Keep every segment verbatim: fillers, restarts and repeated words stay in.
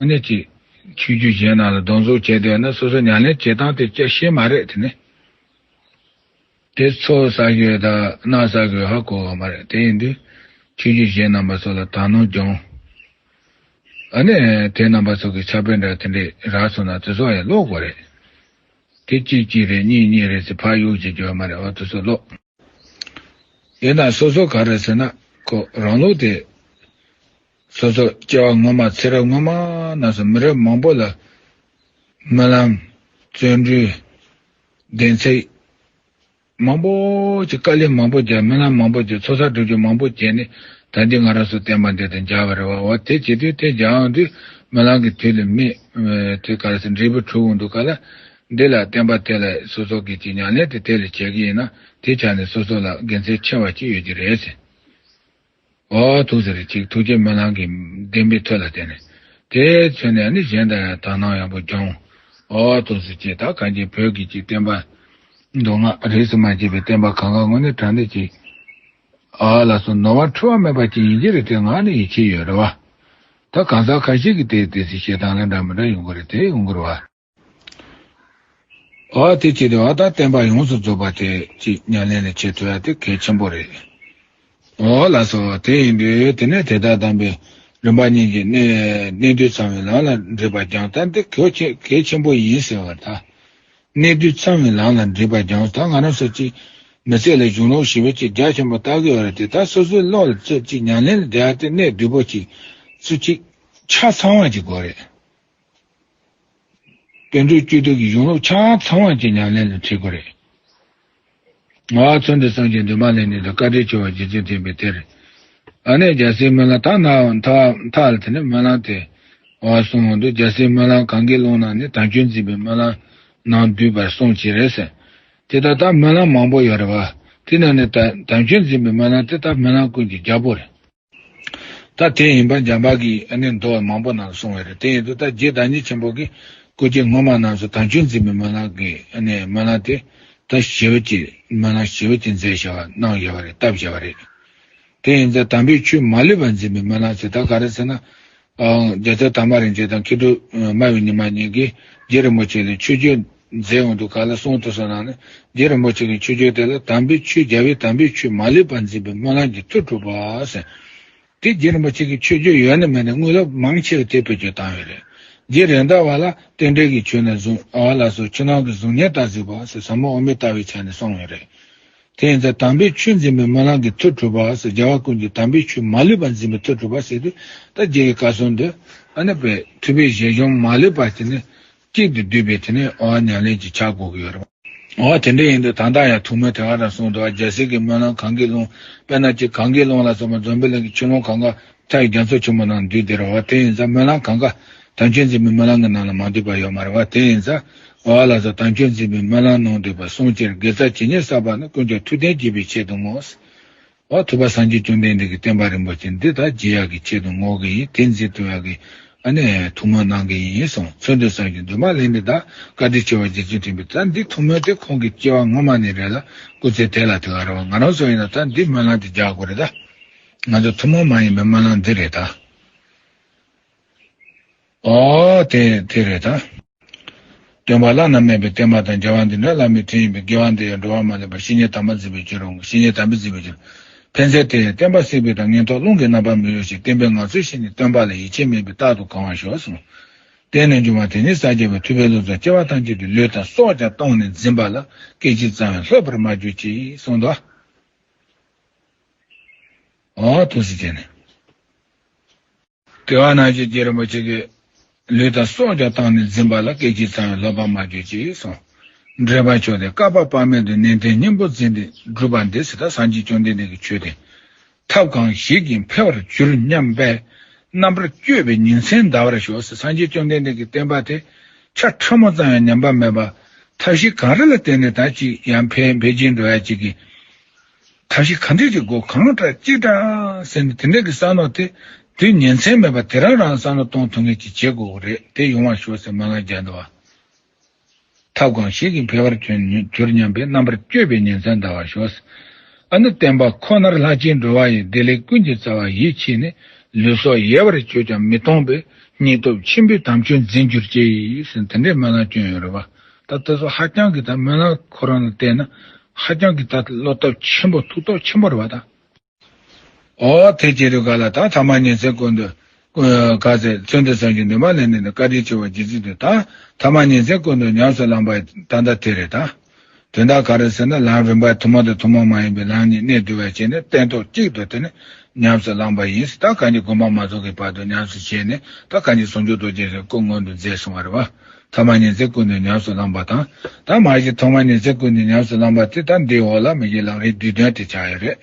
ཨ་ནི་ཅིག་ཆོས་བརྒྱུད་གཞན་རྣམས་ལ་སྡང་ཟུག་བྱས་བསྡད་ན་སོ་སོ་ཉམས་ལེན་བྱེད་སྟངས་དེ་སྐྱ་ཤེས་མ་རེད་དེ་ནི། དེ་ཚོ་ཟ་རྒྱུ་དང་སྣག་ཟ་རྒྱུ་ཧ་གོ་བ་མ་རེད། དེ་ཡིན་དུས་ཆོས་བརྒྱུད་གཞན་རྣམ་པ་ཚོ་ལ་དག་སྣང་སྦྱོང་། ཨ་ནི་དེ་རྣམ་པ་ཚོ་གི་ཕྱག་དཔེ་འདྲ་དེ་འདྲས་རག་སོང་ན་དེ་ཚོ་ཡང་ཀློག་དགོས་རེད། དེ་གཅིག་གཅིག་རེད་གཉིས་གཉིས་རེད་ཟེར་ཕར་གཡུག་བྱེད་རྒྱུ་ཡོད་མ་རེད། འོ་དེ་ཚོ་ཀློག། ཡིན་ན་སོ་སོ་ག་རེ་ཟེར་ན་ཁོ་རང་ལུགས་དེ། སོ་སོ་སྐྱེ་བ་སྔོན་མ་ཚེ་རབས་སྔོན་མ་ན་སོ་མི་རབས་མང་པོ་ལ་སྨོན་ལམ། བརྩོན་འགྲུས། བདེན་ཚིག་མང་པོ་ཅིག་དཀའ་ལས་མང་པོ་བརྒྱབ། སྨོན་ལམ་མང་པོ་བརྒྱབ། ཚོགས་བསགས་སྒྲུབ་རྒྱུ་མང་པོ་བྱས་ནས་ད་འདི་ང་རང་ཚོ་བསྟན་པ་འདི་དང་མཇལ་བ་རེད་བ། འོ་དེ་བྱེད་དུས་དེ་མཇལ་ཡོང་དུས་སྨོན་ལམ་གྱི་དུས་ལ་མི་དུས་ག་རེ་ཟེར་འབྲས་བུ་འཁྲུལ་འོང་འདུག་ག་ལ། འདི་ལ་བསྟན་པ་དེ་ལ་སོ་སོ་གི་ཅིག་ཉམས་ལེན་དེ་དེ་ལ་བྱེད་ཀྱི་ཡིན་ན་དེ་ཆ་ནས་སོ་སོ་ལ་དགེ་མཚན་ཆེ་བ་ཅིག་ཡོད་ཀྱི་རེད་ཟེར། ཨོ་ཐུགས་ཟེར་ཅིག་ཐུགས་རྗེ་སྨོན་ལམ་གྱི་བདེན་པའི་མཐུ་ལ་བརྟེན་ནས། དེ་མཚོན་ནས་ནི་གཞན་དང་ཡང་དག་སྣང་ཡང་པོ་སྦྱོང་། ཨོ་ཐུགས་ཟེར་ཅིག་ད་གང་ཅི་བོད་ཀྱི་ཅིག་བསྟན་པ་མདོ་སྔགས་རིས་སུ་མ་ཆད་པའི་བསྟན་པ་གང་ག་དངོས་གནས་དྲང་གནས་ཅིག་ཨ་ལ་སོ་ནོར་བ་འཁྲུལ་བ་མེད་པ་ཅིག་ཡིན་གྱི་རེད། དེ་ང་ནི་ཡིད་ཆེས་ཡོད་རེད་བ། ད་གང་ཟག་ཁ་ཤས་ཀྱི་དེ་དེ་སྲིད་བཤད་སྟངས་ལ་འདྲ་མི་འདྲ་ཡོང་གི་རེད། དེ་ཡོང་གི་རེད་བ། ཨོ་དེ་བྱེད་དུས་ཨ་ད་བསྟན་པ་ཡོངས་སུ་རྫོགས་པ་དེ་ཅིག་ཉམས་ལེན་ལ་བྱེད་ཐུབ་ཡ་དེ་གལ་ཆེན་པོ་རེད། ཨོ་ལགས་སོ། དེ་ཡིན་དུས་དེ་ནས་དེ་ལྟར་དམ་པའི་རིམ་པ་གཉིས་ཀྱི་གནད་གནད་བསྡུས་ཚང་བའི་ལམ་ལ་འདྲིས་པ་སྦྱངས། ད་འདི་གལ་ཆེ་གལ་ཆེན་པོ་ཡིན་ཟེར་བ་ད། གནད་བསྡུས་ཚང་བའི་ལམ་ལ་འདྲིས་པ་སྦྱངས། ད་ང་རང་ཚོ་ཅིག་མི་ཚེ་ལ་གཞུང་ལུགས་ཞེ་པོ་ཅིག་རྒྱ་ཆེན་པོ་བལྟ་གི་ཡོད་རེད་དེ། ད་སོ་སོའི་བློ་ལ་ཚོད་ཅིག་ཉམས་ལེན་ལ་བསྡད་ཡ་དེ་གནད་བསྡུས་པོ་ཅིག་སུ་ཅིག་ཆ་ཚང་བ་ཅིག་དགོས་རེད། དོན་གྲུབ་བཅུད་བསྡུས་ཀྱི་གཞུང་ལུགས་ཆ་ཚང་བ་ཅིག་ཉམས་ལེན་ལ་ཁྲིད་དགོས་རེད། ང་ཚོ་འདི་སངས་རྒྱས་འདུས་མ་ལས་ནི་དང་བཀའ་དྲིན་ཆེ་བ་རྗེ་བཙུན་མཁྱེན་པའི་གཏེར། ཨ་ནེ་རྒྱལ་སྲས་སྨོན་ལམ་ད་ན་མཐའ་མཐའ་ལ་དེ་ནས་སྨོན་ལམ་དེ་འོ་གསུངས་འོང་དུས་རྒྱལ་སྲས་སྨོན་ལམ་གང་གི་ཀློང་ན་ནི་དམ་ཆོས་འཛིན་པའི་སྨོན་ལམ་ནང་འདུས་པར་གསུངས་ཀྱི་རེད་ཟེར། དེ་ལྟར་ད་སྨོན་ལམ་མང་པོ་ཡོད་རེད་བ། དེ་ནང་ནས་ད་དམ་ཆོས་འཛིན་པའི་སྨོན་ལམ་དེ་ད་སྨོན་ལམ་ཀུན་གྱི་རྒྱལ་པོ་རེད། ད་དེ་ཡིན་པ་འཇམ་དཔལ་གྱིས་ཨ་ནི་མདོ་མང་པོ་ནང་གསུངས་པ་རེད། དེ་ཡིན་དུས་ད་རྗེ་བདག་ཉིད་ཆེན་པོ་གིས་སྐུ་སྐྱེ་སྔོན་མ་རྣམས་སུ་དམ་ཆོས་འཛིན་པའི་སྨོན་ལམ་གྱི་ཨ་ནི་སྨོན་ལམ་དེ་ད་ཞེ་པོ་ཅིག་སྨོན་ལམ་ཞེ་པོ་ཅིག་མཛད་བཞག་པ་གནང་བཞག་པ་རེད། བཏབ་བཞག་པ་རེད། དེ་ཡིན་ཙང་དམ་པའི་ཆོས་མ་ལུས་པ་འཛིན་པའི་སྨོན་ལམ་ཟེར་ད་ག་རེ་ཟེར་ན། ཨ་རྒྱལ་ཚབ་དར་མ་རིན་ཆེན་དང་མཁས་གྲུབ་སྨྲ་བའི་ཉི་མ་གཉིས་ཀྱིས་རྗེ་རིན་པོ་ཆེ་ལ་མཆོད་བརྗོད་མཛད་འོང་དུས་ག་ལ་གསུང་དུ་སོང་ན་ནི། རྗེ་རིན་པོ་ཆེ་གི་མཆོད་བརྗོད་དེ་ལ་དམ་པའི་ཆོས་རྒྱལ་བའི་དམ་པའི་ཆོས་མ་ལུས་པ་འཛིན་པའི་སྨོན་ལམ་གྱི་མཐུ་གྲུབ་པ་ཟེར། དེ་རྗེ་རིན་པོ་ཆེ་གི་མཆོད་བརྗོད་ཡོད་ན་མེད་ན་དངོས་སློབ་མང་ཆེ་བ་དེ་བེད་སྤྱོད་བཏང་ཡོད་རེད། རྗེ་རེད་མདའ་བ་ལ་རྟེན་འབྲེལ་གྱི་ཆོས་ནི་གཟུང་ཨ་ལ་སོགས་ཕྱི་ནང་གི་གཟུགས་བརྙན་ལྟར་གཟིགས་པ་ཟེར་ཟབ་མོ་དབུ་མའི་ལྟ་བའི་ཆ་ནས་གསུངས་ཡོད་རེད། དེ་ཡིན་ཙང་དམ་པའི་ཆོས་འཛིན་པའི་སྨོན་ལམ་གྱི་མཐུ་གྲུབ་པ་ཟེར། རྒྱལ་བ་ཀུན་གྱི་དམ་པའི་ཆོས་མ་ལུས་པ་འཛིན་པའི་མཐུ་གྲུབ་པ་ཟེར་དུས་ད་རྗེ་ཡི་བཀའ་གསུང་འདི་ཨ་ནི་པའི་ཐུབ་པའི་བཞེད་གཞུང་མ་ལུས་པ་དེ་ནི་གཅིག་ཏུ་བསྡུས་པའི་དེ་ནི་ཨོ་ཉམས་ལེན་གྱི་ཆ་དགོས་ཀྱི་ཡོད་རེད། ཨོ་དེ་འདྲ་ཡིན་དུས་ད་ལྟ་ཡང་ཐུགས་སྨོན་དེ་ག་རང་གསུངས་འདུག་རྒྱལ་སྲས་ཀྱི་སྨོན་ལམ་གང་གི་ཀློང་། དཔེར་ན་ཅིག་གང་གི་ཀློང་ལ་སོགས་པ་འཛམ་བུ་གླིང་གི་ཆོས་ལུང་གང་ག་མཐའ་ཡི་རྒྱ་མཚོ་ཆེན་པོ་ནང་འདུས་ཏེ་རེད་བ། དེ་ཡིན་ཙང་སྨོན་ལམ་གང་ག་དམ་ཆོས་འཛིན་པའི་སྨོན་ལམ་གྱི་ནང་ལ་མ་འདུས་པ་ཡོད་མ་རེད་བ། དེ་ཡིན་ཙང་ཨོ་ལ་སོགས་དམ་ཆོས་འཛིན་པའི་སྨོན་ལམ་ནང་འདུས་པ་གསུང་ཕྱིར་དགེ་རྩ་ཇི་སྙེད་བསགས་པ་ནི་ཀུན་ཀྱང་ཐུབ་བསྟན་བགྱིས་པའི་ཆེད་དུ་བསྔོ། ཨོ་ཐུབ་པ་སངས་རྒྱས་བཅོམ་ལྡན་འདས་ཀྱི་བསྟན་པ་རིན་པོ་ཆེ་འདི་ད་རྒྱས་ཡག་གི་ཆེད་དུ་བསྔོ་གི་ཡིན། དེ་འཛིན་ཐུབ་ཡག་གི་ཨ་ནི་ཐུགས་སྨོན་གནང་གི་ཡིན་གསུངས། མཚོན་དུ་བསམ་ཞིང་འདུན་མ་ལེགས་ནས་ད་བཀའ་དྲིན་ཆེ་བ་རྗེ་བཙུན་མཁྱེན་པས་ད་འདི་ཐུགས་སྨོན་དེ་ཁོང་གི་སྐྱེ་བ་སྔོན་མ་ནས་རེད་ལ་སྐུ་ཚེ་དེ་ལ་དེ་ག་རེད་བ། ང་རང་ཚོ་ཡིན་ན་ད་འདི་སྨོན་ལམ་དེ་རྒྱག་དགོས་རེད་ད། ང་ཚོ་ཐུན་མོང་མ་ཡིན་པའི་སྨོན་ལམ་འདི་རེད་ད། ཨོ་དེ་དེ་རེད་ད། སྟོན་པ་བླ་ན་མེད་པའི་བསྟན་པ་དང་། རྒྱལ་བ་འདི་འདྲ་བླ་མའི་དྲིན་ཡིན་པས། དགེ་བ་འདི་ཡང་འགྲོ་བ་མ་ལུས་པ། བཤེས་གཉེན་དམ་པ་འཛིན་པའི་ཕྱིར་རོ། བཤེས་གཉེན་དམ་པ་འཛིན་པའི་ཕྱིར། ཕན་མཛད་དེ་ཡང་བསྟན་པ་སྲིད་པའི་དང་། ངན་རྟོག་རླུང་གིས་རྣམ་པར་མི་གཡོ་ཞིང་། བསྟན་པའི་ངང་ཚུལ་ཤེས་ནས་སྟོན་པ་ལ་ཡིད་ཆེས་མེད་པའི་རྟག་ཏུ་གང་བར་ཤོག་གསུངས། དེ་ནས་འབྱུང་བ་དེ་ཉིད་ས་སྐྱ་པའི་ཐུབ་པའི་ལུགས་སུ་སྐྱེ་བ་ཐམས་ཅད་དུ་ལུས་དང་སྲོག་ཀྱང་གཏོང་ནས་འཛིན་པ་ལ་སྐད་ཅིག་ཙམ་ཡང་སློབ་པར་མ་གྱུར་ཅིག་གསུངས་འདུག་ཨོ་ཐུགས་སུ་ཆེ་ནས། དེ་བ་ན་ཅིག་རྗེ་རིན་པོ་ཆེ་གིས་ལུས་དང་སྲོག་ཀྱང་བཏང་ནས་འཛིན་པ་ལ་སྐད་ཅིག་ཙམ་ཡང་སློབ་པར་མ་གྱུར་ཅིག་གསུངས། འགྲེལ་པར་ཕྱོགས་ཏེ། བསྐལ་པ་དཔག་མེད་དུ་ནན་ཏན་སྙིང་པོར་འཛིན་ཏེ་བསྒྲུབས་པ་འདི་ཟེར་ད་སངས་རྒྱས་བཅོམ་ལྡན་འདས་ཀྱི་ཆོས་དེ། ཐབས་གང་ཞིག་གིས་འཕེལ་བར་འགྱུར་སྙམ་པའི་རྣམ་པར་དཔྱོད་པའི་ཉིན་མཚན་འདའ་བར་ཤོག་ཟེར། སངས་རྒྱས་བཅོམ་ལྡན་འདས་ཀྱི་བསྟན་པ་དེ་ཆ་ཕྲ་མོ་ཙམ་ཡང་ཉམས་པ་མེད་པ། ཐབས་ཤེས་གང་རེ་ལ་བརྟེན་ནས་ད་ཅིག་ཡང་འཕེལ་འཕེལ་རྒྱས་འགྲོ་ཡ་ཅིག་གི་ཐབས་ཤེས་གང་འདྲ་ཅིག་དགོས། གང་དྲག་ཅི་དྲག་ཟེར་ནས་དེ་འདྲ་གི་བསམ་མནོ་དེ་དུས་ཉིན་མཚན་མེད་པར་དེ་རང་རང་བསམ་བློ་གཏོང་ཐུབ་མཁན་ཅིག་བྱེད་དགོས་རེད། དེ་ཡོང་བར་ཤོག་ཟེར་སྨོན་ལམ་རྒྱག་འདུག་བ། ཐབས་གང་ཞིག་གིས་འཕེལ་བར་གྱུར་གྱུར་སྙམ་པའི་རྣམ་པར་དཔྱོད་པའི་ཉིན་མཚན་འདའ་བར་ཤོག་ཨ་ནི་བསྟན་པ་ཁོ་ནར་ལྷར་བཅས་འགྲོ་བ་ཡི། བདེ་ལེགས་ཀུན་གྱི་རྩ་བར་ཡིད་ཆེས་ནས། ལུས་སྲོག་ཡལ་བར་གྱུར་ཀྱང་མི་གཏོང་བའི་སྙིང་སྟོབས་ཆེན་པོས་དམ་ཆོས་འཛིན་གྱུར་ཅིག་ཟེར་དེ་འདྲའི་སྨོན་ལམ་བསྐྱོན་ཡོད་རེད་བ། ད་དེ་ཚོ་ཧ་ཅང་གི་ད་སྨོན་ལམ་ཁོ་རང་ལ་བལྟས་ན་ཧ་ཅང་གི་ད་བློ་སྟོབས་ཆེན་པོ་ཐུགས་སྟོབས་ཆེན་པོ་རེད་བ་ད། ཨོ་དེ་བྱེད་དུས་ག་ལ་ད་ཐ་མ་ཉིན་མཚན་ཀུན་ཏུ་ག་ཚད་མཚོན་དུ་བསམ་ཞིང་འདུན་མ་ལས་ནས་ནི་བཀའ་དྲིན་ཆེ་བ་རྗེ་བཙུན་དུ་ད་ཐ་མ་ཉིན་མཚན་ཀུན་ཏུ་ཉམས་སུ་བླངས་པ་ད་ལྟ་དེ་རེད་ད། དོན་དག་ག་རེ་ཟེར་ན་ལམ་རིམ་པ་ཐུན་མོང་དང་ཐུན་མོང་མ་ཡིན་པའི་ལམ་གཉིས་གནད་བསྡུས་པ་བྱས་ནས་སྟན་ཐོག་གཅིག་ཏུ་དེ་ནི་ཉམས་སུ་བླངས་པ་ཡིན། ད་གང་ཉིད་དགོངས་པ་མ་རྫོགས་ཀྱི་བར་དུ་ཉམས་སུ་བྱས་ནས་ད་གང་ཉིད་ཟུང་འཇུག་རྡོ་རྗེ་སྐུ་མངོན་དུ་མཛད་སོང་བ་རེད་བ། ཐ་མ་ཉིན་མཚན་ཀུན་ཏུ་ཉམས་སུ་བླངས་པ་དང་། ད་མ་གཞི་ཐོག་མ་ཉིན་མཚན་ཀུན་ཏུ་ཉམས་སུ་བླངས་པ་དེ་ད་འདིའི་འོག་ལ་མི་གཞི་ལམ་རིམ་བསྡུས་དོན་དེ་ཆགས་ཡོད་རེད།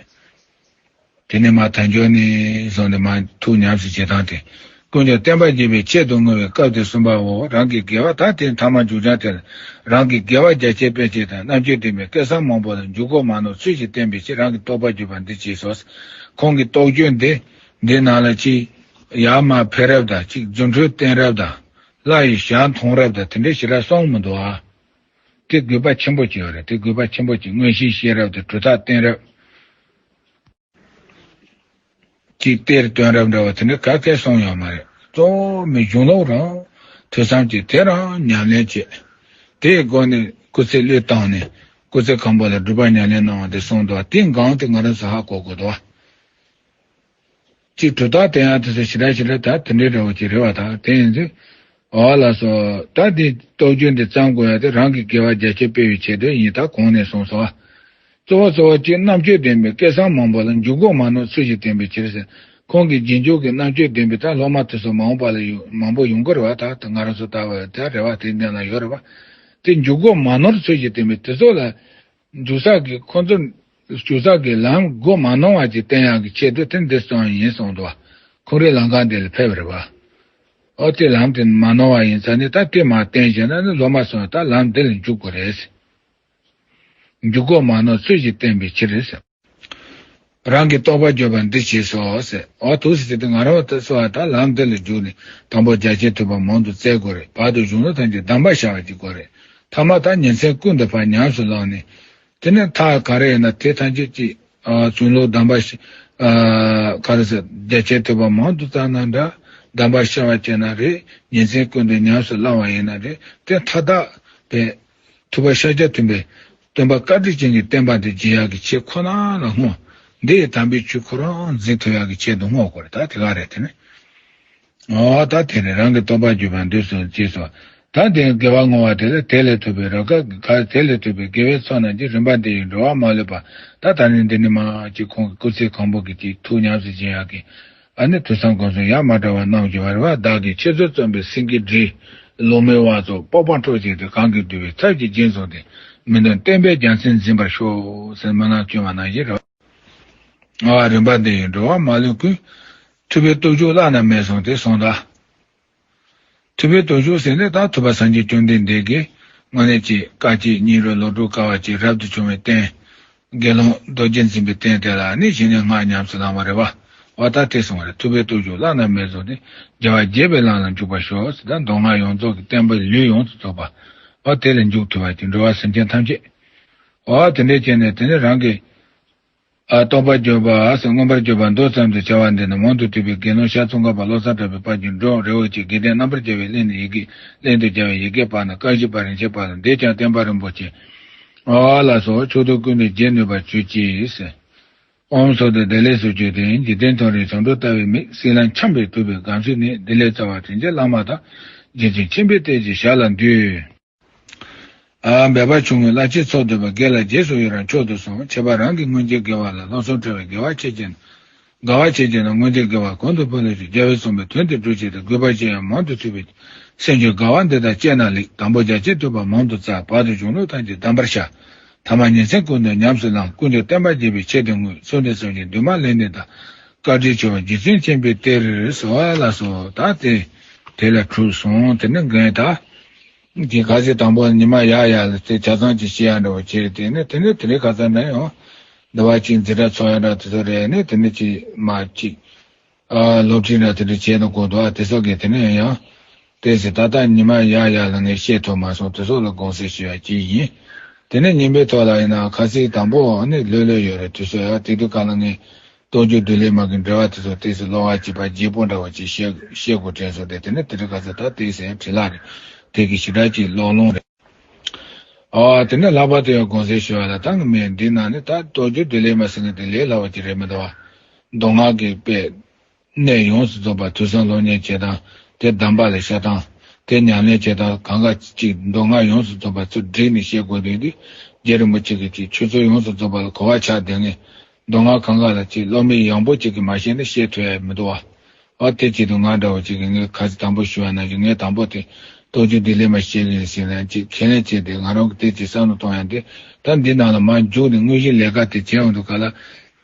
དེ་ནས་མར་དལ་འབྱོར་ནས་བཟུང་སྟེ་མར་ཐུགས་ཉམས་སུ་བྱེད་སྟངས་དེ། ཀུན་ཀྱང་བསྟན་པ་རྒྱས་པའི་ཆེད་དུ་བསྔོ་བའི་སྐབས་དེ་གསུམ་པའོ། རང་གི་དགེ་བ་ད་དེ་ཐ་མ་མཇུག་བྱང་དེ་ལ། རང་གི་དགེ་བ་རྒྱ་ཆེར་སྤེལ་ཕྱིར་དང་རྣམ་དཔྱོད་ལྡན་པའི་སྐལ་བཟང་མང་པོ་ལ་འཇུག་སྒོ་མ་ནོར་ཚུལ་བཞིན་བསྟན་པའི་ཕྱིར་རང་གི་རྟོགས་པ་བརྗོད་པ་འདི་བྱས་སོ། ཁོང་གི་རྟོགས་བརྗོད་འདི་འདི་ནང་ལ་ཅིག་ཡར་མར་ཕེབས་རབས་དང་ཅིག་རྫུ་འཕྲུལ་བསྟན་རབས་དང་། ལྷ་ཡི་ཞལ་མཐོང་རབས་དང་དེ་འདྲའི་ཞེ་དྲག་གསུངས་མི་འདུག་ཨ། དེ་དགོས་པ་ཆེན་པོ་ཅིག་ཡོད་རེད། དེ་དགོས་པ་ཆེན་པོ་ཅིག་མངོན་ཤེས་ཤེས་རབས་དང་གྲུབ་རྟགས་བསྟན་རབས། ཅིག་གཏེར་སྟོན་རབས་འདྲ་བ་དེ་འདྲ་ག་གེ་གསུངས་ཡོད་མ་རེད། གཙོ་བོ་མི་གཞུང་ལུགས་རང་ཐོས་བསམ་གྱིས་དེ་རང་ཉམས་ལེན་བྱས། དེའི་སྒོ་ནས་སྐུ་ཚེ་བློས་བཏང་ནས་སྐུ་ཚེ་གང་པོ་ལ་སྒྲུབ་པ་ཉམས་ལེན་གནང་བ་དེ་གསུངས་འདུག་དེའི་སྒང་དེ་ང་རང་ཚོ་ཧ་གོ་དགོས་འདུག་ཅིག་གྲུབ་རྟགས་བསྟན་ཡག་དེ་ཚོ་ཞེ་དྲག་ཞེ་དྲག་ད་དེ་འདྲའི་འདྲ་བོ་ཅིག་རེད་བ། ད་དེ་ཡིན་དུས། འོ་ལགས་སོ། ད་འདི་རྟོགས་བརྗོད་འདི་བརྩམ་དགོས་ཡ་དེ་རང་གི་དགེ་བ་རྒྱ་ཆེར་སྤེལ་བའི་ཆེད་དུ་ཡིན། ད་གོང་ནས་གསུངས་སོ། གཙོ་བོ་གཙོ་བོ་གཅིག་རྣམ་དཔྱོད་ལྡན་པའི་སྐལ་བཟང་མང་པོ་ལ་འཇུག་སྒོ་མ་ནོར་ཚུལ་བཞིན་བསྟན་པའི་ཕྱིར་ཟེར། ཁོང་གི་རྗེས་འཇུག་གི་རྣམ་དཔྱོད་ལྡན་པའི་ད་སློབ་མ་དེ་ཚོ་མ་འོངས་པ་ལ་ཡོང་མང་པོ་ཡོང་གི་རེད་བ། ད་ད་ང་རང་ཚོ་ལྟ་བུ་ད་རེ་བ་དེ་འདི་ལ་ཡོད་རེད་བ། དེ་འཇུག་སྒོ་མ་ནོར་ཚུལ་བཞིན་བསྟན་པའི་དེ་ཚོ་ལ། འཇུག་ས་གི་ཁོ་ཚོ་འཇུག་ས་གི་ལམ་སྒོ་མ་ནོར་བ་ཅིག་བསྟན་ཡག་གི་ཆེད་དུ་དེ་འདི་གསུངས་ཡིན་གསུངས་འདུག་ཁོང་རའི་ལམ་ཁ་འདི་ལ་ཕེབས་རེད་བ། ཨོ་དེ་ལམ་དེ་མ་ནོར་བ་ཡིན་ཙང་ནི་ད་དེ་མར་བསྟན་བྱས་ན་ནི་སློབ་མ་ཚོ་ད་ལམ་འདི་ལ་འཇུག་དགོས་རེད། འཇུག་སྒོ་མ་ནོར་ཚུལ་བཞིན་བསྟན་པའི་ཕྱིར་ཟེར། རང་གི་རྟོགས་པ་བརྗོད་པ་འདི་བྱས་སོ་ཟེར། ཨོ་ཐུགས་སུ་ཆུད་དེ་ང་རང་ཚོ་ད་ལམ་འདི་ལ་འཇུག་ནས་དང་པོ་རྒྱ་ཆེར་ཐོས་པ་མང་དུ་བཙལ་དགོས་རེད། བར་དུ་གཞུང་ལུགས་ཐམས་ཅད་གདམས་པར་ཤར་བ་ཅིག་དགོས་རེད། ཐ་མ་ད་ཉིན་མཚན་ཀུན་ཏུ་ཕར་ཉམས་སུ་བླངས་ནས། དེ་ནས་མཐའ་ག་རེ་ཡིན་ན་དེ་ཐམས་ཅད་ཀྱི་ཨ་གཞུང་ལུགས་གདམས་པ་ཞིག་ཨ་ག་རེ་ཟེར་རྒྱ་ཆེར་ཐོས་པ་མང་དུ་བཙལ་ན་འདྲ། གདམས་པར་ཤར་བ་བྱས་ན་རེད། ཉིན་མཚན་ཀུན་ཏུ་ཉམས་སུ་བླངས་པ་ཡིན་ན་རེད། དེ་མཐའ་དག་པའི་ཐུབ་པ་ཤཱཀྱ་ཐུབ་པའི་སྟོན་པ་བཀའ་དྲིན་ཅན་གྱི་བསྟན་པ་འདི་རྒྱས་ཡག་གི་ཆེད་ཁོ་ན་ལ་བསྔོ། འདི་ཡི་དམ་པའི་ཆོས་ཁོ་རང་འཛིན་ཐུབ་ཡག་གི་ཆེད་དུ་བསྔོ་དགོས་རེད། ད་དེ་ག་རེད་དེ་ནི། འོ་ད་དེ་ནི་རང་གི་རྟོགས་པ་བརྗོད་པ་འདི་གསུངས་ཅེས་སོ། ད་དེ་དགེ་བ་བསྔོ་བ་དེ་ལ་དེ་ལས་ཐོབ་པའི་རབ་དཀའ་གི་ཁ་དེ་ལས་ཐོབ་པའི་དགེ་བའི་ཚོགས་རྣམས་ཀྱི་རིམ་པ་འདི་ཡི་འགྲོ་བ་མ་ལུས་པ། ད་ད་ནི་འདི་ནི་མ་ཅིག་ཁོང་གི་སྐུ་ཚེ་གང་པོ་གི་ཅིག་ཐུགས་ཉམས་སུ་བཞེས་ཡག་གི་ཨ་ནི་ཐོས་བསམ་སྒོམ་གསུམ་ཡ་མ་བྲལ་བ་གནང་བཞིན་པ་རེད་བ། བདག་གིས་འཆད་རྩོད་རྩོམ་པའི་སེང་གེའི་སྒྲས། ལོ་མའི་བ་ཚོགས་སྤོབས་པ་འཕྲོག་བྱེད་དུ་གང་གིས་བསྡུས་པའི་ཚབ་ཀྱིས་རྗེས་བཟུང་སྟེ། མི་ནུབ་བསྟན་པའི་རྒྱལ་མཚན་འཛིན་པར་ཤོག་ཟེར་སྨོན་ལམ་བསྐྱོན་པ་ནང་བཞིན་རེད་བ། ཨ་རིམ་པ་འདི་ཡི་འགྲོ་བ་མ་ལུས་ཀུན། ཐུབ་པའི་སྟོབས་མཆོག་བླ་ན་མེད་གསུངས་ཏེ་གསུངས་ད། ཐུབ་པའི་སྟོབས་མཆོག་ཟེར་ནས་ད་ཐུབ་པ་སངས་རྒྱས་བཅོམ་ལྡན་འདས་ཀྱིས་དངོས་གནས་ཀྱི་དཀའ་སྤྱད་སྙིང་རུས་ལོ་དྲུག་དཀའ་བ་སྤྱད་རབ་ཏུ་བྱུང་བའི་རྟེན། དགེ་སློང་རྡོ་རྗེ་འཛིན་པའི་རྟེན་དེ་ལ་ནི་ཞི་གནས་སྔགས་ཉམས་སུ་བླངས་པ་རེད་བ། འོ་ད་དེ་གསུངས་པ་རེད། ཐུབ་པའི་སྟོབས་མཆོག་བླ་ན་མེད་གསུངས་ཏེ། རྒྱལ་བ་དགྱེས་པའི་ལམ་ལ་འཇུག་པར་ཤོག་ཟེར། ད་མདོ་སྔགས་ཡོངས་རྫོགས་ཀྱི་བསྟན་པ་ལུས་ཡོངས་སུ་རྫོགས་པ། འོ་དེ་ལ་འཇུག་ཐུབ་པ་ཅིག་འགྲོ་བ་སེམས་ཅན་ཐམས་ཅད། འོ་དེ་འདྲའི་བྱས་ནས་དེ་ནི་རང་གི་ཨ་རྟོགས་པར་བརྗོད་པ་ཟེར། མངོན་པར་བརྗོད་པ་མདོ་ཙམ་དུ་བྱ་བ་འདི་ནི་མང་དུ་ཐོས་པའི་དགེ་སློང་ཤར་ཙོང་ཁ་པ་བློ་བཟང་གྲགས་པའི་དཔལ་གྱི་འགྲོ་རི་བོ་ཆེ་དགེ་ལྡན་རྣམ་པར་རྒྱལ་བའི་གླིང་ནས་ཡི་གེ་གླིང་དུ་སྦྱར་བའི་ཡི་གེ་པར་ནི་བཀའ་བཞི་པ་རིན་ཆེན་བར་དུ། འདིས་ཀྱང་བསྟན་པ་རིན་པོ་ཆེ། ཨོ་ལགས་སོ། ཕྱོགས་དུས་ཀུན་ཏུ་རྒྱས་ནུས་པར་གྱུར་ཅིག་ཟེར། ཨོཾ་སྭ་དྷུ་བདེ་ལེགས་སོ་བཅུད་ལྡན། འཇིག་རྟེན་མཐོང་རིས་བྱང་འགྲོ་ལྟ་བའི་མིག། སྲིད་ལམ་འཁྱམས་པས་དུབ་པའི་སྒང་ཚུལ་ནས། བདེ་ལེགས་རྩ་བ་དྲིན་ཅན་བླ་མ་དང་། རྗེ་བཙུན་མཁྱེན་པའི་གཏེར་གྱི་ཞབས་ལ་འདུད། ཨ་འབད་པ་ཆུང་ངུས་བླ་ཆེན་ཚོགས་བསྡུས་པ། དགེ་ལ་རྗེས་སུ་ཡི་རང་མཆོག་ཏུ་གསུངས། ཁྱད་པར་རང་གི་སྔོན་གྱི་དགེ་བ་ལ་ལྷག་བསམ་བྲལ་བའི་དགེ་བ་ཆེ་ཆེར། དགའ་བ་ཆེ་ཆེར་ན་སྔོན་གྱི་དགེ་བ་གོང་དུ་འཕེལ་ལོ་ཞེས། རྒྱལ་བས་གསུངས་པའི་དོན་དེ་སྒྲུབ་ཕྱིར་དང་། དགོས་པ་ཅི་ཡང་མང་དུ་ཐོས་པའི་ཕྱིར། སེམས་ཀྱི་དགའ་བ་འདི་དག་སྤྱད་ན་ལེགས། དང་པོ་རྒྱ་ཆེར་ཐོས་པ་མང་དུ་བཙལ། བར་དུ་གཞུང་ལུགས་ཐམས་ཅད་གདམས་པར་ཤར། ཐ་མ་ཉིན་མཚན་ཀུན་ཏུ་ཉམས་སུ་བླངས། ཀུན་ཀྱང་བསྟན་པ་རྒྱས་པའི་ཆེད་དུ་བསྔོས། གསོལ་འདེབས་གསུམ་གྱི་འདུན་མ་ལེན་ནས་དང་། བཀའ་དྲིན་ཆེ་བ་རྗེ་བཙུན་མཁྱེན་པའི་གཏེར་ཟེར་བ་ལ་སོགས་ད་དེ་དེ་ལ་གྲུབ་སོང་། དེ་ནི་འགན་ད། དེ་ཁ་སང་དང་པོ་ཉི་མ་ཡར་ཡར་ལ་དེ་ཆ་ཚང་ཅིག་བཤད་ཡ་འདྲ་བོ་བྱས། དེ་ནས་དེ་ནས་དེ་རིང་ཁ་སང་ནས་ཡང་འདི་བ་ཅིག་འཛིན་གྲྭ་ཚོགས་ཡ་འདྲ་དེ་ཚོ་རེད། ནས་དེ་ནས་ཅིག་མ་ཅིག་ཨ་སློབ་ཁྲིད་འདྲ་དེ་འདྲ་བྱས་ན་དགོས་འདུག་ཨ་དེ་ཚོ་གིས་དེ་ནས་ཡང་དེ་ཟེར། ད་ལྟ་ཉི་མ་ཡར་ཡར་ལ་ངས་བཤད་ཐུབ་མ་སོང་། དེ་ཚོ་ལ་དགོངས་སེལ་ཞུ་ཡ་ཅིག་ཡིན། དེ་ནས་ཉིན་པའི་ཐོག་ལ་ཡིན་ན་ཁ་སང་དང་པོ་ནས་ལྷོད་ལྷོད་ཡོད་རེད། དུས་ཚོད་ཡ་དེ་དུས་ག་ལ་ངས། རྟོགས་བརྗོད་བདུད་ལས་མ་གི་འགྲེལ་བ་དེ་ཚོ་ཏོག་ཙམ་ཀློག་པ་བྱས་པ་བརྗེ་པོ་འདྲ་བོ་ཅིག་བཤད་བཤད་དགོས་དྲན་སོང་སྟེ། དེ་ནས་དེ་རིང་ཁ་སང་ད་ཏོག་ཙམ་ཡང་བྲེལ་བ་རེད། དེ་གི་ཞེ་དྲག་ཅིག་ཀློག་ལོང་རེད། ཨ་དེ་ནས་ལྷག་པར་དུ་ཡང་དགོངས་སེལ་ཞུ་བ་ལ། ད་ངས་མི་འདི་ནང་ནས་ད་རྟོགས་བརྗོད་བདུད་ལས་མ་ཟེར་མཁན་དེ་ལས་སླ་བ་ཅིག་རེད་མི་འདུག་བ། མདོ་སྔགས་ཀྱི་དཔེ་གནས་ཡོངས་སུ་རྫོགས་པ་ཐོས་བསམ་སློབ་གཉེར་བྱེད་སྟངས་དེ་གདམས་པ་ལ་བཤད་སྟངས་དེ་ཉམས་ལེན་བྱེད་སྟངས་གང་ག་ཅིག་མདོ་སྔགས་ཡོངས་སུ་རྫོགས་པ་ཚུར་བསྒྲིགས་ནས་བཤད་དགོས་དུས་དེ། རྗེ་རིན་པོ་ཆེ་གིས་ཅིག་ཆོས་ཚུལ་ཡོངས་སུ་རྫོགས་པ་ལ་གོ་བ་ཆགས་བསྡད་མཁན། མདོ་སྔགས་གང་ག་ལ་ཅིག་བློ་མིག་ཡངས་པོ་ཅིག་གིས་མ་བཤད་ན་བཤད་ཐུབ་ཡ་མི་འདུག་བ། ཨ་དེ་བྱེད་དུས་ང་འདྲ་བོ་ཅིག་གིས་ངས་ཁ་སང་དང་པོ་ཞུ་བ་ནང་བཞིན་ངས་དང་པོ་དེ་རྟོགས་བརྗོད་བདུད་ལས་མ་བཤད་ཡིན་ཟེར་ནས་ཅིག་ཁས་ལེན་བྱས་ཏེ། ང་རང་གིས་དེ་ཅིག་བསམ་བློ་གཏོང་ཡ་དེ། ད་འདི་ནང་ལ་མར་འཇུག་ནས་དངོས་གཞིའི་ལས་ཀ་དེ་བྱས་འོང་དུས་ག་ལ།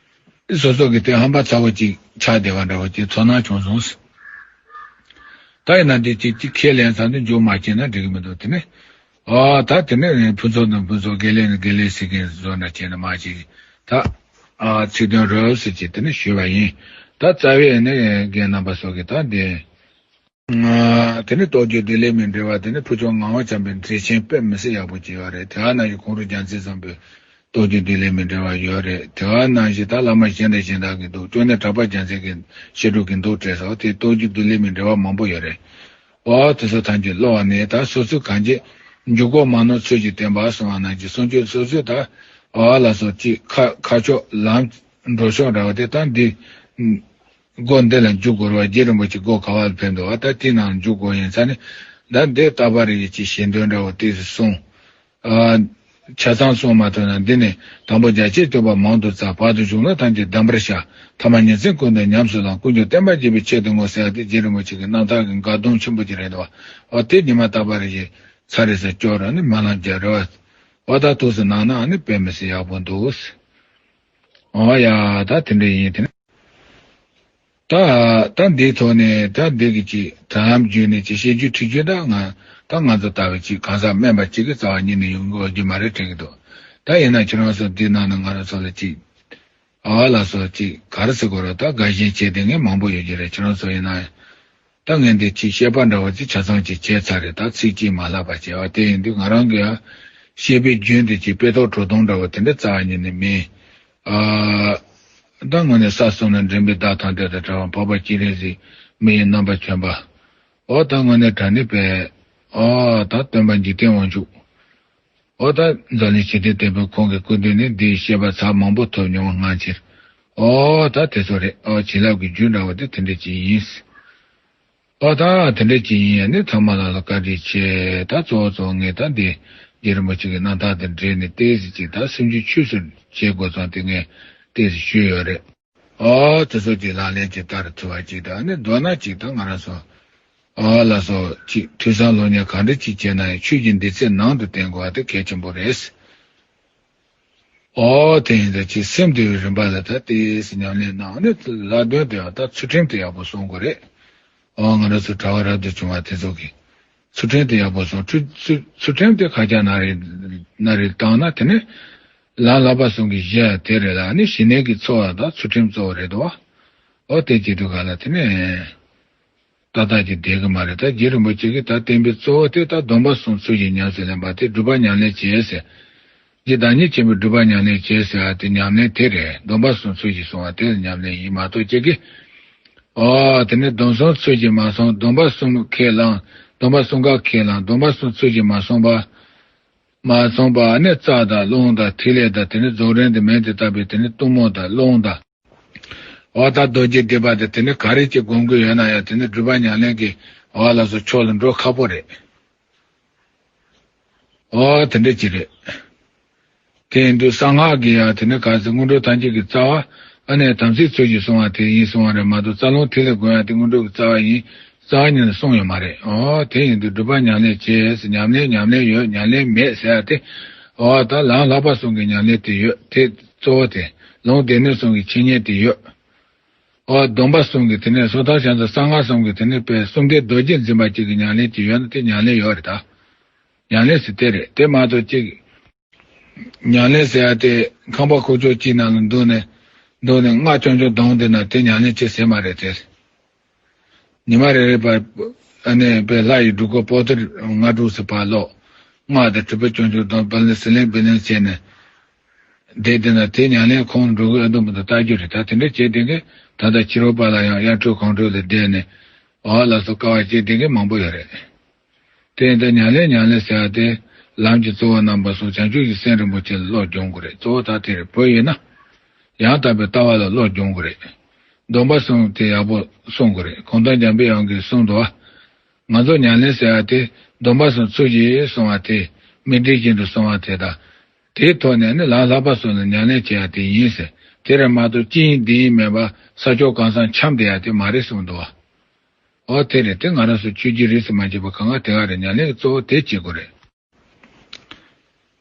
སོ་སོ་གི་དེ་ཧམ་པ་ཚ་བོ་ཅིག་ཆགས་བསྡད་པ་འདྲ་བོ་ཅིག་ཚོར་སྣང་བྱུང་སོང་། ད་ཡིན་ན་འདི་ཅིག་ཅིག་ཁས་ལེན་ཚར་དུས་འཇུག་མ་བྱས་ན་འགྲིག་གི་མི་འདུག་དེ་ནས། ཨ་ད་དེ་ནས་ཕུན་ཚོགས་དང་ཕུན་ཚོགས། དགེ་ལེགས་ནས་དགེ་ལེགས་ཟེར་མཁན་བཟོ་འདྲ་བྱས་ནས་མ་ཅིག་ད། ཨ་ཚིག་དོན་རོབ་ཙམ་ཅིག་དེ་ནས་ཞུས་པ་ཡིན། ད་རྩ་བའི་ནས་རྒན་རྣམ་པ་ཚོ་གིས་ད་འདི། ཨ་དེ་ནས་རྟོགས་བརྗོད་བདུད་ལས་མི་འགྲོལ་བ། དེ་ནས་ཕུན་ཚོགས་ངག་དབང་བྱམས་པའི་མཛད་ཆེན་དཔེ་མི་སྲིད་ཡག་པོ་ཅིག་ཡོད་རེད། དེ་ག་ནང་བཞིན་ཁོང་ཁྲོ་རྒྱལ་མཚན་བཟང་པོའི་རྟོགས་བརྗོད་བདུད་ལས་མི་འགྲོལ་བ་ཡོད་རེད། དེ་ག་ནང་བཞིན་ད་བླ་མ་གཞན་དང་གཞན་དག་གི་འདུག་ཅོ་ནེ་གྲགས་པ་རྒྱལ་མཚན་གྱི་བཤད་སྒྲུབ་ཀྱི་འདུག་བྲིས་སོ། དེ་རྟོགས་བརྗོད་བདུད་ལས་མི་འགྲོལ་བ་མང་པོ་ཡོད་རེད། ཨོ་དེ་ཚོ་ཐམས་ཅད་ཀློག་པ་ནས་ད་སོ་སོའི་གང་བྱེད་འཇུག་སྒོ་མ་ནོར་ཚུལ་གྱིས་བསྟན་པ་གསུང་བ་ནང་བཞིན་སོ་སོ་སོ་སོས་ད་ཨོ་ལ་སོགས་ཅིག་ཁ་ཁ་ཕྱོགས་ལམ་འགྲོ་ཕྱོགས་འདྲ་བ་དེ་ད་འདི། སྒོ་འདི་ལ་འཇུག་དགོས་རེད་བ། རྗེ་རིན་པོ་ཆེ་སྒོ་ག་བ་ལ་ཕེབས་འདུག་བ། ད་དེ་ནང་འཇུག་དགོས་ཡིན་ས་ནི། ད་འདི་རྟག་པ་རེ་ཡི་ཅིག་ཞེ་འདོད་འདྲ་བོ་ཏོག་ཙམ་གསུངས། ཨ། ཆ་ཚང་གསུངས་མ་ཐུབ་ན། འདི་ནི་དང་པོ་རྒྱ་ཆེར་ཐོས་པ་མང་དུ་བཙལ། བར་དུ་གཞུང་ལུགས་ཐམས་ཅད་གདམས་པར་ཤར། ཐ་མ་ཉིན་མཚན་ཀུན་ཏུ་ཉམས་སུ་བླངས། ཀུན་ཀྱང་བསྟན་པ་རྒྱས་པའི་ཆེད་དུ་བསྔོ། ཟེར་ཡ་དེ་རྗེ་རིན་པོ་ཆེ་གི་རྣམ་ཐར་གྱི་འགག་སྡོམ་ཆེན་པོ་ཅིག་རེད་འདུག་བ། ཨོ་དེ་ཉི་མ་རྟག་པ་རེ་ཡི་ཚར་རེ་ཟེར་སྐྱོར་ར་ནི་སྨོན་ལམ་རྒྱག་རེད་བ། ཨོ་ད་ཐུགས་སུ་གནང་ན་ཨ་ནི་དཔེ་མི་སྲིད་ཡག་པོ་འདུག་ཨོ་ཡ་ད་དེ་འདྲ་ཡིན་དེ་ནི། ད་ད་འདིའི་ཐོག་ནས་ད་འདི་གི་ཅིག་དྲ་ལམ་བརྒྱུད་ནས་ཅིག་བཤད་རྒྱུ་ཁྲིད་རྒྱུ་ད་ང་ད་ང་ཚོ་ལྟ་བུ་ཅིག་གང་ཟག་དམན་པ་ཅིག་གི་རྩ་བ་ཉིད་ནས་ཡོང་གི་ཡོད་རྒྱུ་མ་རེད་དྲན་གྱི་འདུག་ད་ཡིན་ན་ཁྱེད་རང་ཚོ་འདི་ནང་ནས་ང་རང་ཚོ་ལ་ཅིག་ཨ་ལ་སོགས་ཅིག་ག་རེ་ཟེར་དགོས་རེད། ད་དགའ་ཞེན་བྱེད་བསྡད་མཁན་མང་པོ་ཡོད་ཀྱི་རེད། ཁྱེད་རང་ཚོ་ཡིན་ན་ད་ངས་འདི་ཅིག་བཤད་པ་འདྲ་བོ་ཅིག་ཆ་ཚང་ཅིག་བྱས་ཚར་རེད། ད་ཚིག་གཅིག་མ་ལྷག་པ་བྱས་པ་དེ་ཡིན་དུས་ང་རང་གི་ཡང་བཤད་པའི་རྒྱུན་དེ་ཅིག་དཔེ་ཐོག་བྲོ་བརྡུང་འདྲ་བོ་དེ་འདྲ་རྩ་བ་ཉིད་ནས་མིན། ཨ། ད་དངོས་གནས་ས་གསུམ་ན་འདྲེན་པའི་བདག་ཐམས་ཅད་དང་བྲལ་བ། འཕགས་པ་སྤྱན་རས་གཟིགས་མི་ཡི་རྣམ་པར་བྱོན་པ། ཨོ་ད་དངོས་གནས་དྲང་གནས་པའི་ཨོ་ད་སྟོན་པ་འཇིག་རྟེན་དབང་ཕྱུག་ཨོ་ད་འཛམ་གླིང་ཞི་བདེའི་དེད་དཔོན་ཁོང་གི་སྐུ་མདུན་ནས་འདིའི་བཤད་པ་ཚར་མང་པོ་ཐོབ་མྱོང་བ་སྔ་ཕྱིར། ཨོ་ད་དེ་ཚོ་རེད། ཨོ་བྱིན་རླབས་ཀྱི་རྒྱུན་འདྲ་བོ་དེ་དེ་འདྲ་ཅིག་ཡིན། ཨོ་ད་དེ་འདྲ་ཅིག་ཡིན་ཡ་ནི་ཚང་མ་ལ་ལ་བཀའ་དྲིན་ཆེ། ད་གཙོ་བོ་གཙོ་བོ་ངས་ད་འདི་རྗེ་རིན་པོ་ཆེ་གི་རྣམ་ཐར་དེ་འབྲེལ་ནས་ཏོག་ཙམ་ཅིག་ད་སེམས་རྒྱུད་ཆོས་སུ་བྱེད་དགོས་ཙང་དེ་ངས་ཏོག་ཙམ་ཞུས་ཡོད་རེད། ཨོ་དེ་ཚོ་ཅིག་ལག་ལེན་ཅིག་བསྟར་ཐུབ་པ་ཅིག་དང་ནི་མདོར་ན་ཅིག་ད་ང་རང་ཚོ་ཨོ་ལ་སོགས་ཅིག་ཐོས་བསམ་སློབ་གཉེར་ག་འདྲ་ཅིག་བྱས་ན་ཡང་ཆོས་ཀྱི་འདུས་ཚད་ནང་དུ་བསྟན་དགོས་པ་དེ་གལ་ཆེན་པོ་རེད། ཨོ་དེ་ཡིན་ད་ཅིག་སེམས་བདེ་བའི་རིམ་པ་ལ་ད་ཏོག་ཙམ་ཉམས་ལེན་གནང་ནས་ལྷག་དོན་དུ་ཡང་ད་ཚུལ་ཁྲིམས་དེ་ཡག་པོ་སྲུང་དགོས་རེད། ཨོ་ང་རང་ཚོ་གྲྭ་པ་རབ་ཏུ་བྱུང་བ་དེ་ཚོ་གིས་ཚུལ་ཁྲིམས་དེ་ཡག་པོ་སྲུང་། ཚུལ་ཚུལ་ཚུལ་ཁྲིམས་དེ་ཁ་རྒྱ་ན་རེ་ན་རེ་བཏང་ན་དེ་ནི་ལམ་བསླབ་པ་གསུམ་གྱི་གཞི་དེ་རེད་ལ། ནི་ཞི་གནས་ཀྱི་འཚོ་བ་དང་ཚུལ་ཁྲིམས་གཙོ་བོ་རེད་དོ། ཨོ་དེ་བྱེད་དུས་ག་ལ་དེ་ནི་ཏག་ཏག་ཅིག་བསྡད་ཀྱི་མ་རེད། ད་རྗེ་རིན་པོ་ཆེ་གིས་ད་བསྟན་པའི་གཙོ་བོ་དེ་ད་སྡོམ་པ་གསུམ་ཚུལ་བཞིན་ཉམས་སུ་ལེན་པ་དེ་སྒྲུབ་པ་ཉམས་ལེན་བྱེད་ཟེར། རྗེ་བདག་ཉིད་ཆེན་པོས་སྒྲུབ་པ་ཉམས་ལེན་བྱེད་ཟེར་བ་དེ་ཉམས་ལེན་དེ་རེད། སྡོམ་པ་གསུམ་ཚུལ་བཞིན་སྲུང་བ་དེ་ཉམས་ལེན་ཡིན་མ་གཏོགས་ཁྱེད་ཀྱིས། ཨོ་དེ་ནས་སྡོམ་གསུམ་ཚུལ་བཞིན་མ་སྲུང་། སྡོམ་པ་གསུམ་ཁས་བླངས། སྡོམ་པ་གསུམ་ཀ་ཁས་བླངས། སྡོམ་པ་གསུམ་ཚུལ་བཞིན་མ་སྲུང་བ། མ་སྲུང་བ་ནི་རྩ་དང་རླུང་དང་ཐིག་ལེ་དང་དེ་ནས་རྫོགས་རིམ་དུ་མེ་དེ་བཏབ་པའི་དེ་ནས་གཏུམ་མོ་དང་རླུང་དང་། ཨོ་ད་རྡོ་རྗེ་སྡིག་པ་དེ་དེ་ནས་ག་རེ་ཅིག་སྒོམ་གྱི་ཡོད་ན་ཡང་དེ་ནས་སྒྲུབ་པ་ཉམས་ལེན་གྱི་ཨོ་ལ་སོགས་ཕྱོགས་ལ་འགྲོ་ཁག་པོ་རེད། ཨོ་དེ་འདྲ་ཅིག་རེད། དེ་ཡིན་དུས་གསང་སྔགས་ཀྱི་ཡང་དེ་ནི་ག་ཚོད་སྔོན་འགྲོ་ཐམས་ཅད་ཀྱི་རྩ་བ་ཨ་ནི་དམ་ཚིག་ཚུལ་བཞིན་སྲུང་བ་དེ་ཡིན་གསུང་བ་རེད་མ་གཏོགས་རྩ་རླུང་ཐིག་ལེ་སྒོམ་ཡ་དེ་སྔོན་འགྲོ་གི་རྩ་བ་ཡིན་རྩ་བ་ཉིད་ནས་གསུངས་ཡོད་མ་རེད། ཨོ་དེ་ཡིན་དུས་སྒྲུབ་པ་ཉམས་ལེན་བྱེད་ཟེར། ཉམས་ལེན་ཉམས་ལེན་ཡོད། ཉམས་ལེན་མེད་ཟེར་ཡ་དེ། ཨོ་ད་ལམ་བསླབ་པ་གསུམ་གྱི་ཉམས་ལེན་དེ་ཡོད། དེ་གཙོ་བོ་དེ། ལུང་སྡེ་སྣོད་གསུམ་གྱི་འཆད་ཉན་དེ་ཡོད། ཨོ་སྡོམ་པ་གསུམ་གྱི་དེ་ནས་སོ་ཐར་བྱང་སེམས་གསང་སྔགས་གསུམ་གྱི་དེ་ནས་དཔེ་གསུམ་ལྡན་རྡོ་རྗེ་འཛིན་པ་གཅིག་གི་ཉམས་ལེན་དེ་ཡོད་ན་དེ་ཉམས་ལེན་ཡོད་རེད་ད། ཉམས་ལེན་ཟེར་དེ་རེད། དེ་མ་གཏོགས་གཅིག་ཉམས་ལེན་ཟེར་ཡ་དེ་ཁང་པ་ཁུག་ཀྱོག་གཅིག་ནང་ལ་འདུག་ནས་འདུག་ནས་སྔགས་རྐྱང་རྐྱང་བརྡུངས་བསྡད་ན་དེ་ཉམས་ལེན་བྱེད་ཟེར་མ་རེད་དེ། ཉི་མ་རེ་རེ་བར་ཨ་ནི་དཔེ་ལྷ་ཡི་སྒྲུབ་སྐོར་པོ་ཏི་ལྔ་དྲུག་ཙམ་ཕར་ཀློག་སྔགས་དང་སྒྲུབ་པ་རྐྱང་རྐྱང་བརྡུངས་པ་ལ་ཟི་ལིང་བི་ལིང་བྱས་ནས་ བསྡད་དེ་ན་དེ་ཉམས་ལེན་ཁོང་འགྲོ་གི་ཨ་འདུག་མི་འདུག་ལྟ་རྒྱུ་རེད། ད་དེ་འདྲ་བྱས་དེ་གི་ད་ལྟ་ཕྱི་རོལ་པ་ལ་ཡང་དབྱར་ཁྲོད་གངས་ཁྲོད་ལ་བསྡད་ནས་འོ་ལགས་སོ་དཀའ་བ་སྤྱད་དེ་གི་མང་པོ་ཡོད་རེད། དེ་ཡིན་ད་ཉམས་ལེན་ཉམས་ལེན་ཟེར་བ་དེ་ལམ་གྱི་གཙོ་བོ་རྣམ་པ་གསུམ་བྱང་ཆུབ་ཀྱི་སེམས་རིན་པོ་ཆེ་ལ་བློ་སྦྱོང་དགོས་རེད། གཙོ་བོ་ད་དེ་རེད། བོད་ཡིན་ན་ཡང་དག་པའི་ལྟ་བ་ལ་བློ་སྦྱོང་དགོས་རེད། སྡོམ་པ་གསུམ་དེ་ཡག་པོ་སྲུང་དགོས་རེད། གུང་ཐང་འཇམ་པའི་དབྱངས་ཀྱིས་གསུངས་འདུག་བ། ང་ཚོ་ཉམས་ལེན་ཟེར་བ་དེ་སྡོམ་པ་གསུམ་ཚུལ་བཞིན་སྲུང་བ་དེ་མིག་འབྲས་བཞིན་དུ་སྲུང་བ་དེ་དང་། དེའི་ཐོག་ནས་ནི་ལམ་ལྷག་པ་གསུམ་ལ་ཉམས་ལེན་བྱེད་ཡ་དེ་ཡིན་ཟེར། དེ་རེད་མ་གཏོགས་ཅི་ཡིན་འདི་ཡིན་མེད་པ་ས་ཕྱོགས་གང་སར་འཁྱམས་བསྡད་ཡ་དེ་མ་རེད་གསུངས་འདུག་བ། ཨོ་དེ་རེད། དེ་ང་རང་ཚོ་ཆོས་བརྒྱུད་རིས་སུ་མ་ཆད་པ་གང་ག་དེ་ག་རེད། ཉམས་ལེན་གྱི་གཙོ་བོ་དེ་བྱེད་དགོས་རེད།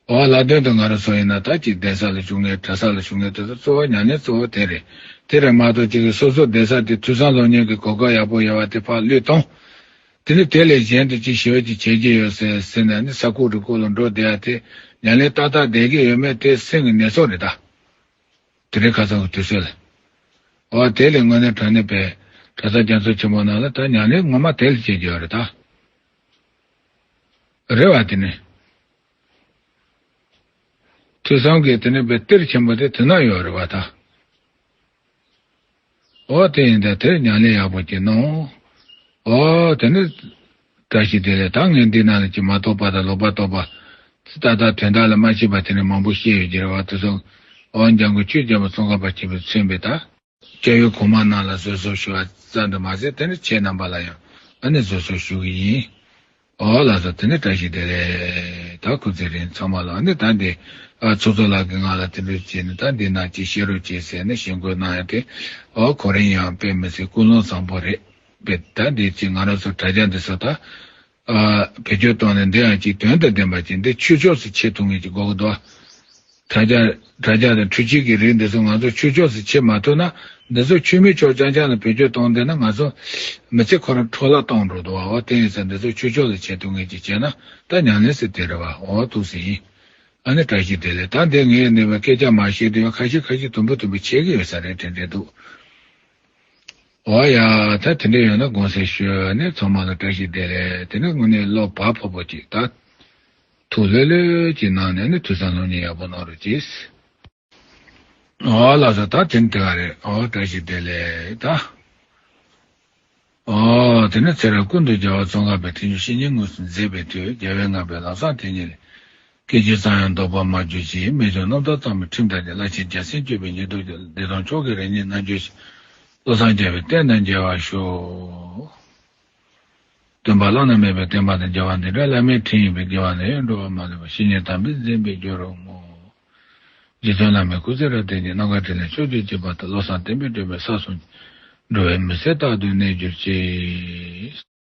ཨོ་ལ་དོན་དུ་ང་རང་ཚོ་ཡིན་ན་ད་ཅིག་གདན་ས་ལ་བཞུགས་མཁན་གྲྭ་ས་ལ་བཞུགས་མཁན་དེ་ཚོ་གཙོ་བོ་ཉམས་ལེན་གཙོ་བོ་དེ་རེད། དེ་རེད་མ་གཏོགས་ཅིག་གི་སོ་སོ་གདན་ས་དེ་ཐོས་བསམ་སློབ་གཉེར་གྱི་གོ་སྐབས་ཡག་པོ་ཡོད་པ་དེ་ཕར་བློས་གཏོང་། དེ་ནི་དེ་ལས་གཞན་དུ་ཅིག་ཞི་བ་ཅིག་བྱེད་ཀྱི་ཡོད་ཟེར་ཟེར་ནས་ནི་ས་ཁུག་རི་ཁུག་ལ་འགྲོ་བསྡད་ཡ་དེ་ཉམས་ལེན་ཏག་ཏག་བསྡད་ཀྱི་ཡོད་མེད་དེ་སེམས་ཀྱི་ནད་སོགས་རེད་ད། དེ་རིང་ཁ་སང་གི་དུས་ཚོད་ལ། འོ་དེ་ལས་དངོས་གནས་དྲང་གནས་པའི་གྲྭ་ས་རྒྱ་མཚོ་ཆེན་པོ་ནང་ལ་ད་ཉམས་ལེན་ངོ་མ་དེ་ལ་བྱེད་ཀྱི་ཡོད་རེད་ད། རེད་བ། དེ་ནི་ཐོས་བསམ་གྱི་དེ་ནི་པའི་གཏེར་ཆེན་པོ་དེ་དེ་ན་ཡོད་རེད་བ་ད། འོ་དེ་ཡིན་ད་དེར་ཉམས་ལེན་ཡག་པོ་བྱེད་ནོ། འོ་དེ་ནི་བཀྲ་ཤིས་བདེ་ལེགས། ད་ངས་འདི་ནང་ལ་ཅིག་མ་རྟོགས་པ་དང་ལོག་པར་རྟོག་པ། ད་ལྟ་དོན་དག་ལ་མ་ཤེས་པ་དེ་ནི་མང་པོ་བཤད་ཡོད་ཀྱི་རེད་བ་དེ་ཚོ། འོ་འཇམ་མགོན་ཆོས་རྒྱལ་པོ་ཙོང་ཁ་པ་ཆེན་པོས་མཚོན་པའི་ད། སྐྱབས་ཡུལ་གོང་མ་རྣམས་ལ་བཟོད་གསོལ་ཞུ་བ་ཙམ་དུ་མ་ཟད་དེ་ནི་ཁྱེད་རྣམ་པ་ལ་ཡང་ཨ་ནི་བཟོད་གསོལ་ཞུ་གི་ཡིན། ཨོ་ལགས་སོ། དེ་ནི་བཀྲ་ཤིས་བདེ་ལེགས། ད་སྐུ་ཚེ་རིང་། ཚང་མ་ལ་ནི་ད་འདི་ཨ་ཚོགས་གཙོ་ལགས་ཀྱིས་ང་ལ་དེ་འདྲ་བྱས་ནས་ད་འདི་ནང་ཅིག་བཤད་རོགས་བྱེད་ཟེར་ནས་ཞེན་སྐུལ་གནང་ཡ་དེ། ཨོ་ཁོ་རང་ཡང་དཔེ་མི་སྲིད་ཀུན་སློང་བཟང་པོ་རེད། དཔེ་ད་འདི་ཅིག་ང་རང་ཚོ་དྲ་རྒྱ་འདི་ཚོ་ད་ཨ་བེད་སྤྱོད་བཏང་ནས་འདི་ཡང་ཅིག་དོན་དང་ལྡན་པ་ཅིག་འདི་ཆོས་ཕྱོགས་སུ་ཁྱེར་ཐུབ་མཁན་ཅིག་དགོས་ཀྱི་འདུག་དྲ་རྒྱ་དྲ་རྒྱ་དང་འཕྲུལ་ཆས་ཀྱི་རིགས་འདི་ཚོ་ང་ཚོ་ཆོས་ཕྱོགས་སུ་ཁྱེར་མ་ཐུབ་ན། འདི་ཚོ་ཆོས་མེད་ཕྱོགས་རྐྱང་རྐྱང་ལ་བེད་སྤྱོད་གཏོང་བསྡད་ན་ང་ཚོ་མི་ཚེ་ཁོ་རང་འཕྲོ་བརླག་གཏོང་འགྲོ་འདུག་བ། དེ་ཡིན་ཙང་འདི་ཚོ་ཆོས་ཕྱོགས་ལ་བྱེད་ཐུབ་མཁན་ཅིག་བྱས་ན་ད་ཉམས་ལེན་ཟེར་དེ་རེད་བ། འོ་ཐུགས་སུ་ཡིན། ཨ་ནི་བཀྲ་ཤིས་བདེ་ལེགས། ད་འདི་ངས་ནི་བ་སྐད་ཆ་མ་བཤད་དུས་ཁ་ཤས་ཁ་ཤས་དུམ་བུ་དུམ་བུ་བྱེད་ཀྱི་ཡོད་ས་རེད་དྲན་དྲན་འདུག་འོ་ཡ། ད་དེ་འདྲ་ཡོད་ན་དགོངས་སེལ་ཞུ། ཨ་ནི་ཚང་མ་ལ་བཀྲ་ཤིས་བདེ་ལེགས། དེ་ནི་དངོས་གནས་བློ་བག་ཕེབས་པོ་ཅིག་ད། ཐུགས་ལྷོད་ལྷོད་ཅིག་གནང་ནས་ནི་ཐོས་བསམ་སློབ་གཉེར་ཡག་པོ་གནང་རོགས་གྱིས། ཨོ་ལགས་སོ། ད་དེ་ནི་དེ་ག་རེད། ཨོ་བཀྲ་ཤིས་བདེ་ལེགས་ད། ཨོ་དེ་ནི་ཚེ་རབས་ཀུན་ཏུ་རྒྱལ་བ་ཙོང་ཁ་པའི་དེ་ཉིད་བཤེས་གཉེན་དངོས་སུ་མཛད་པའི་མཐུས། རྒྱལ་བས་བསྔགས་པའི་ལམ་བཟང་དེ་ཉིད་ལས། སྐད་ཅིག་ཙམ་ཡང་ལྡོག་པར་མ་གྱུར་ཅིག་རྨད་བྱུང་རྣམ་ཐར་གཙང་མའི་ཁྲིམས་ལྟར་གྱི། རླབས་ཆེན་རྒྱལ་སྲས་སྤྱོད་པའི་ཉི་ཟླ་རྒྱལ། བདེ་སྟོང་མཆོག་གི་རིམ་གཉིས་རྣལ་འབྱོར་ཞིང་། བློ་བཟང་རྒྱལ་བའི་བསྟན་དང་མཇལ་བར་ཤོག་སྟོན་པ་བླ་ན་མེད་པའི་བསྟན་པ་དང་མཇལ་བ་འདི་འདྲ། བླ་མའི་ཁྲིད་ཡིན་པས་དགེ་བ་ལས་འགྲོ་བ་མ་ལུས་པ། བཤེས་གཉེན་དམ་པས་འཛིན་པའི་རྒྱུ་རུ་བསྔོ། རྗེ་བཙུན་བླ་མའི་སྐུ་ཚེ་རབ་བརྟན་ཅིང་། རྣམ་དཀར་ཕྲིན་ལས་ཕྱོགས་བཅུར་གྱེས་པ་དང་། བློ་བཟང་བསྟན་པའི་སྒྲོན་མེ་ས་གསུམ་གྱི། འགྲོ་བའི་མུན་སེལ་རྟག་ཏུ་གནས་གྱུར་ཅིག